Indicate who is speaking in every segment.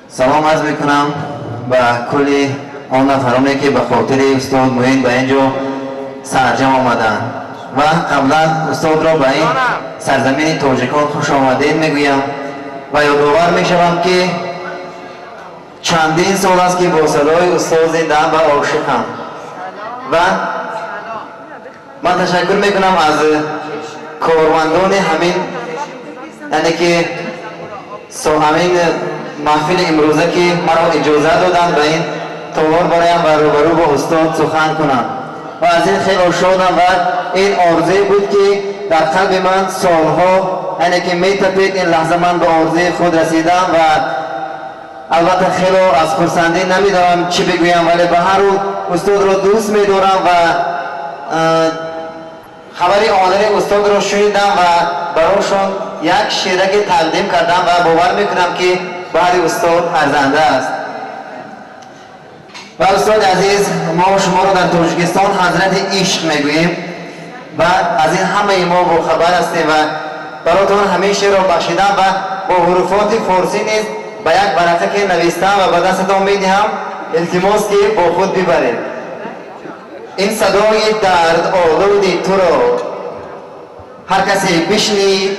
Speaker 1: Салом арз мекунам ба кулли он нафароне ки ба хотири устод Муин ба ин ҷо сарҷам омаданд ва қаблан устодро ба ин сарзамини тоҷикон хуш омадед мегӯям ва ёдовар мешавам ки чандин сол аст ки бо садои устод зиндаам ва ошиқам ва ман ташаккур мекунам аз кормандони ҳамин, яъне ки ҳамин маҳфили имрӯза ки маро иҷозат доданд ба ин толор бароям ва рӯбарӯ бо устод сухан кунам ва аз ин хеле шодам ва ин орзуе буд ки дар қалби ман солҳо, яъне ки метапид. Ин лаҳза ман ба орзуи худ расидам ва албатта хело аз хурсандӣ намедонам чӣ бигӯям, вале ба ҳар рӯ устодро дӯст медорам ва хабари омадани устодро шунидам ва барошон як шераке тақдим кардам ва бовар мекунам ки баҳри устод арзанда аст. Ва устоди азиз, мо шуморо дар Тоҷикистон ҳазрати ишқ мегӯем ва аз ин ҳамаи мо бохабар ҳастем ва баротон ҳамин шеърро бахшидам ва бо ҳуруфоти форсӣ низ ба як варақа ки навистам ва ба дастатон медиҳам, илтимос ки бо худ бибаред. Ин садои дардолуди туро ҳар касе бишнид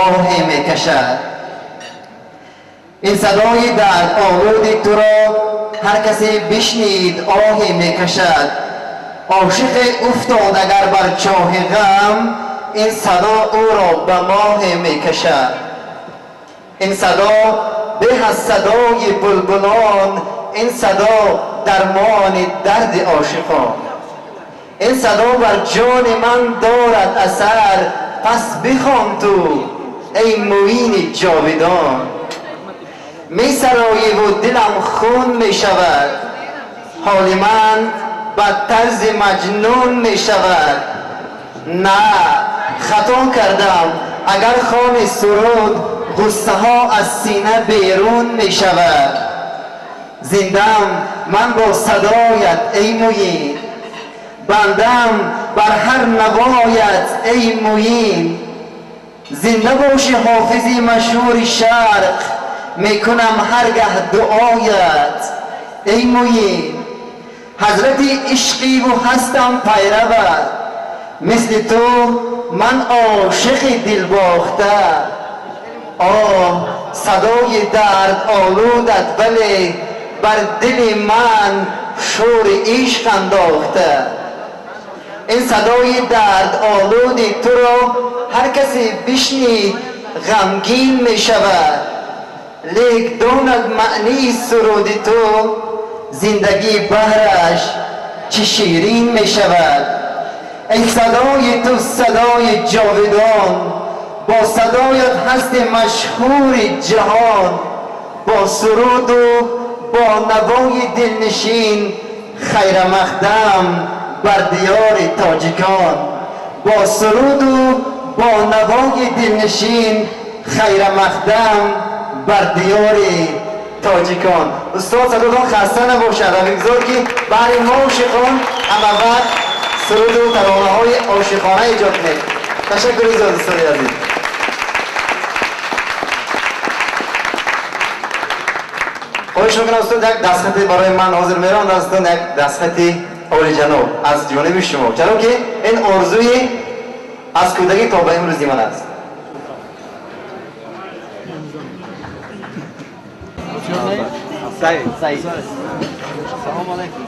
Speaker 1: оҳе мекашад. Ин садои дардолуди туро ҳар касе бишнид оҳе мекашад. Ошиқе уфтод агар бар чоҳи ғам, ин садо ӯро ба моҳе мекашад. Ин садо беҳ аз садои булбулон, ин садо дармони дарди ошиқон. Ин садо бар ҷони ман дорад асар, пас бихон ту эй Муини ҷовидон. Месароиву дилам хун мешавад, ҳоли ман ба тарзи маҷнун мешавад. На, хато кардам, агар хони суруд, ғуссаҳо аз сина берун мешавад. Зиндам ман бо садоят эй Муин, бандам бар ҳар навоят эй Муин. Зинда боши ҳофизи машҳури шарқ, мекунам ҳаргаҳ дуоят эй Муин. Ҳазрати ишқиву ҳастам пайрават, мисли ту ман ошиқи дилбохта. Оҳ, садои дард олудат, вале бар дили ман шӯри ишқ андохта. Ин садои дард олуди туро ҳар касе бишнид ғамгин мешавад, лек донад маънии суруди ту, зиндагӣ баҳраш чӣ ширин мешавад. Эй садои ту садои ҷовидон, бо садоят ҳасти машҳури ҷаҳон, бо суруду бо навои дилнишин, хайрамақдам бар диёри тоҷикон. Бо суруду бо навои дилнишин, хайрамақдам бар диёри тоҷикон. Устод, садотон хаста набошад ва бигзор ки баҳри мо ошиқон ҳама вақт суруду таронаҳои ошиқона эҷод кунед. Ташаккури зиёд, устоди азиз. Хоҳиш мекунам, устод, як дастхате барои ман ҳозир меронд, устод, як дастхати олиҷаноб аз ҷониби шумо, чаро ки ин орзуи аз кӯдакӣ то ба имрӯзи ман аст.
Speaker 2: Said. Said. Salam alaikum.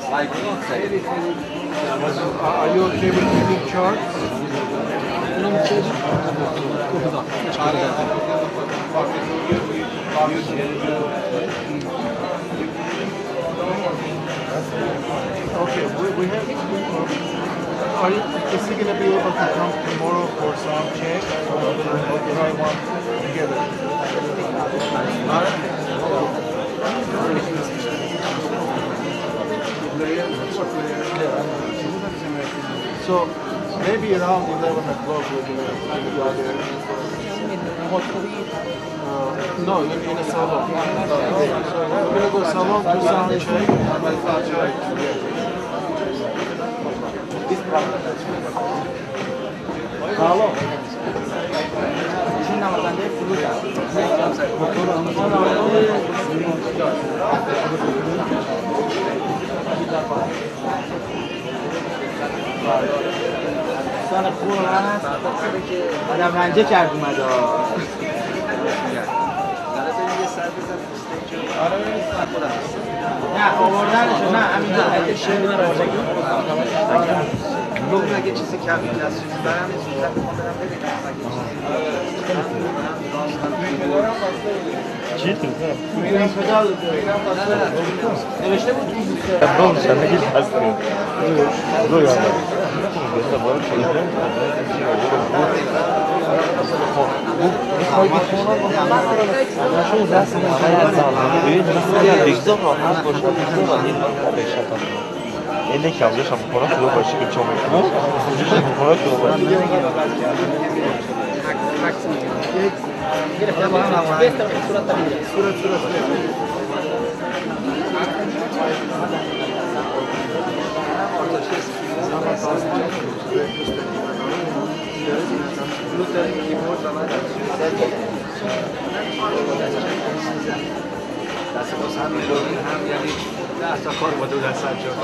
Speaker 3: Are you okay with taking charge? Okay, we have. Are you, is he gonna be able to come tomorrow for sound check? Or we're gonna try one together? So maybe around 11 o'clock we're gonna go there. No, in a salon. We're gonna go salon to sound check.
Speaker 2: Hello. نوازنده فلوت است. دوستان خوب من هست. آدم رنجه کرد اومد. نه آوردنشو نه همینجا
Speaker 4: اگه چیزی کمی دست چیزی برم زودتر میخوام برم ببینم اگه چیزی
Speaker 2: نوشته بود
Speaker 5: اینه که همجاش هم میکنم شده باشی که چون میکنم همجاش هم میکنم شده باشی
Speaker 4: دست باز هم هم یعنی نه تا کار با دو دست انجام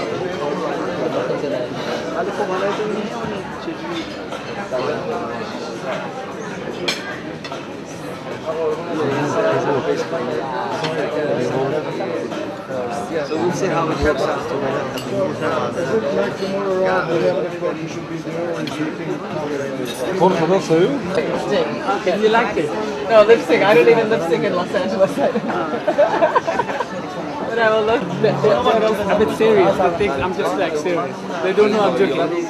Speaker 4: ولی خب حالا چجوری So we'll see how it works out.
Speaker 3: Is it like tomorrow around 11 o'clock you should be there, or is you think?
Speaker 6: Okay. You liked it? No, lip sync. I don't even lip sync in Los Angeles. But I will look. They're a bit serious. They think I'm just like serious. They don't know I'm joking.